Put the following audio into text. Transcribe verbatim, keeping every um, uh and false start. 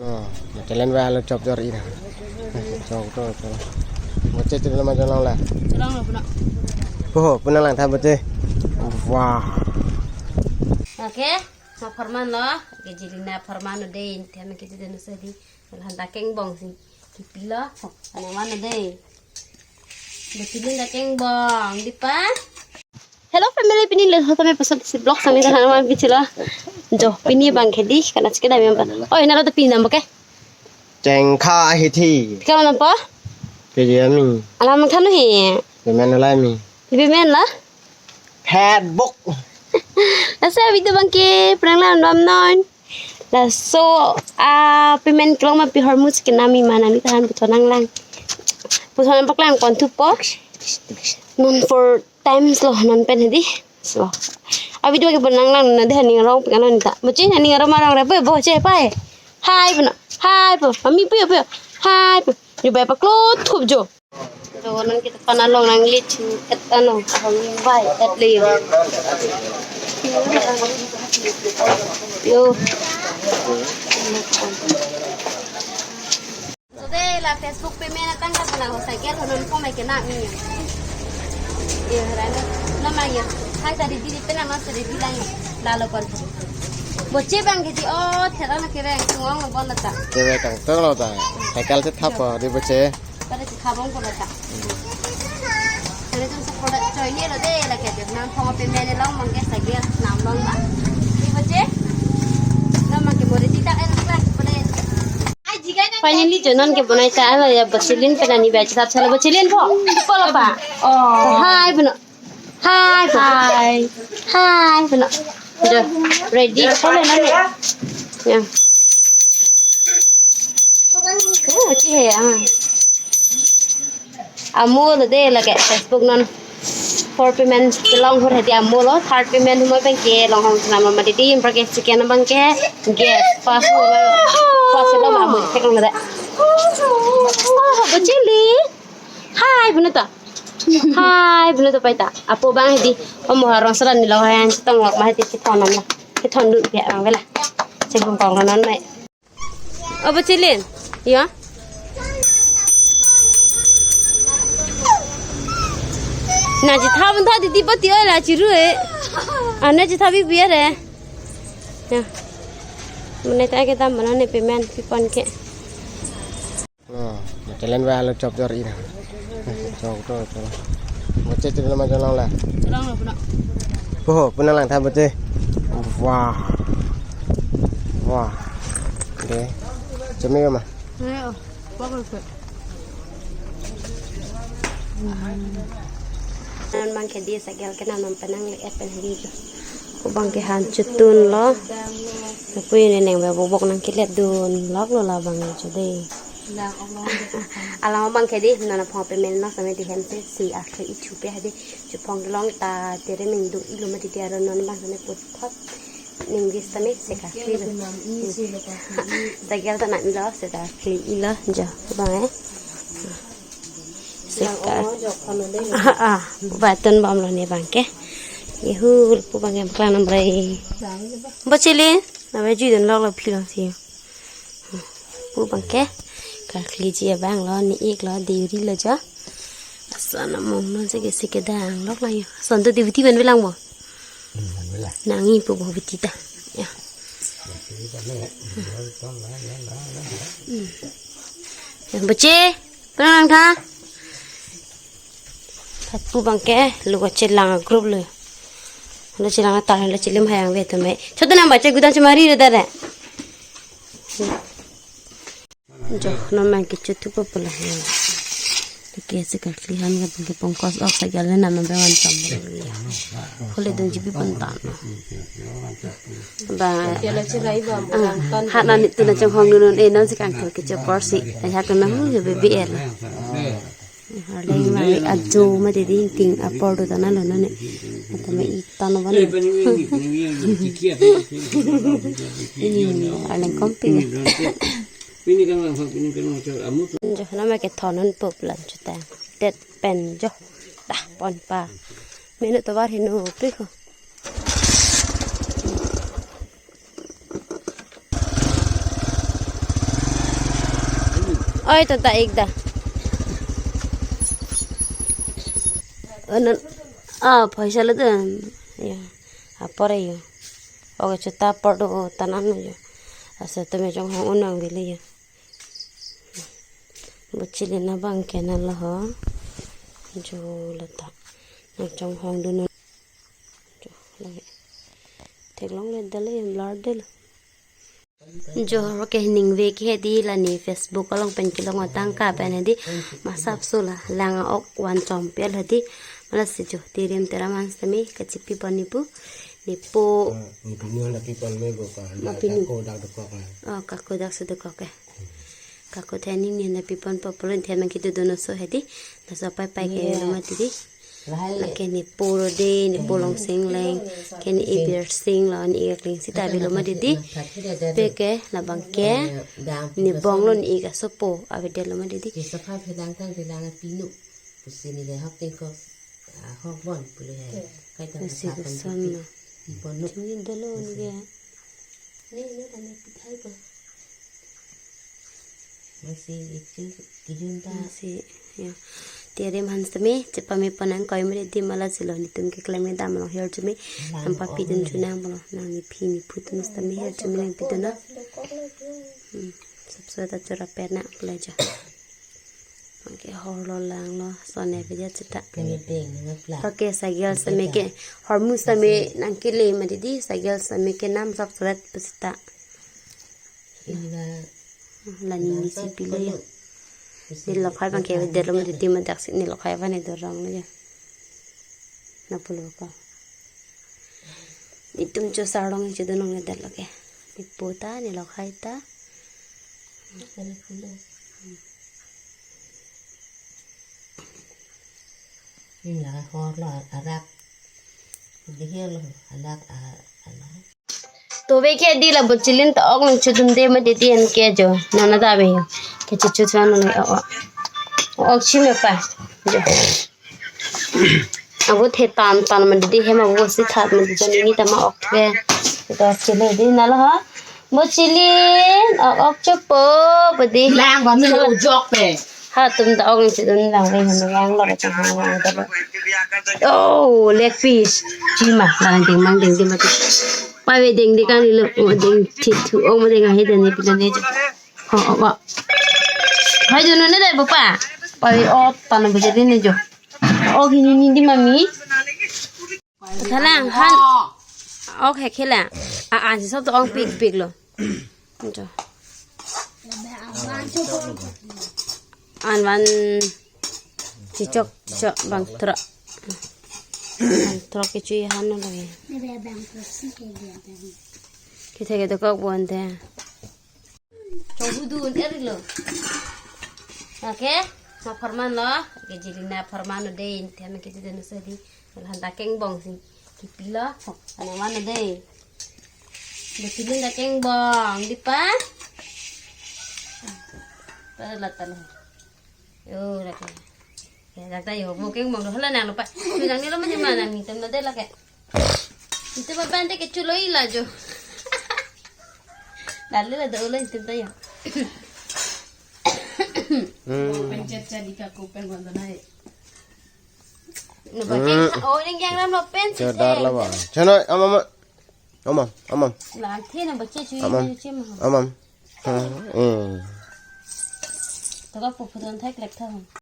Oh, talent ba alu chop jor ina. Chop to to. Boche tu nama jalan la. Jalan lo puna. Oh, puna lang tha boche. Wah. Okay, ma forman lo. Ke jilina forman lo dei, tem ke jilina sedi. Lahan ta kengbong si kipi lo. Ane man lo dei. Boche lin ta kengbong, di pa. Hello family, pini le hota me pasal si vlog sami kan halaman pichila. Jo, pini abang ke di, kana chike dami apa? Oh, ina rata pini nama ke? Chengkha ahithi. Kau nama pa? Pejami. Alam thanu he. Pemen alami. Pemen la? Facebook. Laso video abang ke pranang la non non. Laso, ah, pemen kelong ma pi hormuz ke nami mana ni tahan puthot nanglang. Puthot nang paklang kon thupo. Non four times lo non pen hedi. So, a video ke pon nanglang na deh ning rong pik anon ta. Boche ning rong ma rong re boche pai. Hi puna. Hi po. Mami po po. Hi po. Yo bai paklo thup jo. Jo non kita pana long nang lichu et ano ahong bai et le yo. Yo. So dei la Facebook pemen atangka puna ho cycle ho non pho mai ke na mi. Yo ran. Na ma yo. Hai tadi di di pena mas di di lang. Lalo kon. Boche abang ke di o thera na ke reng tungong lo bon la ta. Ke reng tungong lo ta. Cycle si thap po di boche. Pada si khabong ko la ta. Pada tum sa kola choi ni lo dei la ke de nam phong pemen long mang ke cycle nam long ba. Di boche. Nam mang ke bore di ta en klas pade. Finally jo non ke bonai ta la ya boche lin pena ni ba chap sala boche lin po. Po la pa. Oh. Hi puna. Hi. Hi. Hi puna. Jo, ready. Solo na ne. Ya. Oh, chi he ah. Amo lo dei la ke Facebook non. Four pemen kelong hur hedi amo lo, third pemen humoi abang ke long hong sana ma didi, imprake chicken abang ke gas, fast, fast lo ma mo thek lo da. Oh, boche lin. Hi puna ta. Hi puna ta pai ta. Apo abang hedi. Omo harong saran ni lo hai an tong lok ma hedi kithon non la. Kithon dun pia abang vela. Chengkong kong non mai. O boche lin. Yo. Na chitha bun tha didi pati oi la chiru e. Ana chitha bi biar e. Ya. Mane ta ke dam mana ne pemen pi pon ke. Oh, talent ba alu chop jor ina. Chop to to. Boche tu nama jalan la. Jalan lo puna. Oh, puna lang tha boche. Wah. Wah. Dei. Chemi ma. Ayo, bagus ko. Nan abang ke di cycle ke nam nam penang le et pen hedi jo. Ko abang ke han chutun lo. Ko ne neng ba bobok nang kelet dun lok lo la abang jo dei. Alam abang ke di non phong pemen ma same di hem se si akhir ichu pe hedi. Chuphong kelong ta tere ming do ilo ma di aro non abang same puthot. Ning bis tame seka kli. Cycle ta nang ilo seka kli ilo jo abang eh. Seka. Ah, ah, batun bom lo ne abang ke. Yehu pu abang ke paklang nam rai. Boche lin, na ba ju dun lok lo phi long si. Pu abang ke. Ka kli ji abang lo ni ik lo diuri lo jo. Asana mong non se ke se kedang lok la yo. Son to di viti ben velang mo. Nang ipo bo viti ta. Ya. Hmm. Ya, boche, puna lang tha. Pu abang ke, lo ko chelang group lo. Lo chelang tar lo chelim hayang ve to me. Choto nam boche gudang chemari re dare. Jo, non abang ke chothupo pula he. Ke se ka kli han ka ke pongkos ok sa gale na ma bewan tam. Khole dun jipi pon tan. Ba. Ah, hat na ni tu na chong hong nun eh non se ka ke che por si. Ai ha ka na hu je be be el. Arleng ma ajo ma didi ting apor do tana lo nane. Ata ma itan ban. Ini arleng kompi. Pini kan lang pini kan lang char amu. Jo nama ke thonon pop lan chuta. Tet pen jo. Dah pon pa. Menu tovar hinu pri ko. Oi, to ta ek da. Anan, ah, paisa le dun. Ya, apor ayo. Oke, chuta apor do tanan yo. Asa tumi chonghong un nang vele yo. Bochili na bang ke na lo ho. Jo lata. Nang chonghong dun. Jo lagi. Theklongle dale, blur dale. Jo, ke ning ve ke hedi la ne Facebook along pen kelong atangka pen hedi masap so la lang ok van chompel hedi. Mala si jo, Terim Teram Hans tame kachipi pon ne pu. Ne po. Ne pinu na pi pon me go ka. Ma pinu. Kako dak dokok na. Oh, kako dak so dokok ke. Kako thani ne na pi pon po pulun the man kitu dono so hedi. Laso pai pai ke lo ma didi. Lahai. Lake ne po ro de, ne po long sing leng, ke ne e bir sing lo, ne e kling sita avelo ma didi. Pe ke labang ke ne bong lo, ne e kasopo avedetlo ma didi. Ke sapha phedang tang phedang pinu. Pusi ne le hok tingko, ah, hok bon pule hai. Kai tang pusi sapha koson pinu. Ma. Pinu no. Chini dolo ne ke. Ne ne tane pithai po. Masi ichu kijun ta. Masi, ya. Terim Hans tame chepame pon nangkoi mari di mala silo netum keklem kedam along her chumi. Lam nang papi dun chunang bolo nang ne phi ne phu tumi tame her chumi nang pi dun na. Hmm. Sapso ta chora pen na pelaja. Oke, hor lo lang lo, sone video chita. Kami peng nang pla. Oke, sagel same ke, hormu same nang kele ma didi, sagel same ke nam sap surat pesita. Ila la ne ne si pilo ya. Ne lokhai bang ke avedetlo ma didi, ma dak si ne lokhai bang ne dorong lo ya. Na pulo ko. Netum cho sarlong cho donong le det lo ke. Ne po ta, ne lokhai ta. Kali pulo. Ini lah hor lo arak. Dihir lo arak a-, arak. To ve ke di la bochilin ta ok nang chudum de ma didi an ke jo. Nana da ve. Ke chuchu chuan nang o, o. Ok chime pa. Jo. Abo the tan tan ma didi hem abo si that ma didi ni tama ok ke. To chile di na lo ha. Bochilin ok ok chupo bo di. Lang ba mi lo jok pe. Ha tum ta ok nang chudum lang ve hem lang lo chang hang lang da lo. Oh, leg piece. Chima lang ding mang ding di ma di. Pai ve ding di kan lo, o ding thi thu o ma ding ahi dane pi dane jo. Ho, ho, ho. Hai jo nune dai bapa. Pai ve o tan bujali ne jo. O hini ni di mami. Thalang han. Ok he khela. A an si sop to ong pik pik lo. Jo. An van chichok chichok bang trok. Bang trok ke chui han no lagi. Kita kita kok buan teh. Chong hudun eri lo. Oke, ma pharman lo. Ke jili na pharman lo dei, tame ke jili na sedi. Lahan ta kengbong si kipi lo. Ana mana dei. Betul na kengbong di pa. Pada lata lo. Yo, lake. Ya, lata yo, bo kengbong do hala nang lo pa. Nang ni lo ma jema nang ni tem na de lake. Itu pa bante ke chulo ila jo. Dali la do ulo itu tayo. Hmm. Pencet jadi ka kupeng wanda nai. No ba ke, hmm, oh, ning yang ram lo pen. Chodar la ba. Chano, amam. Amam, amam. La the na ba che chu. Amam. Che ma. Amam. Hmm. To ka pu phu don thai klek tha.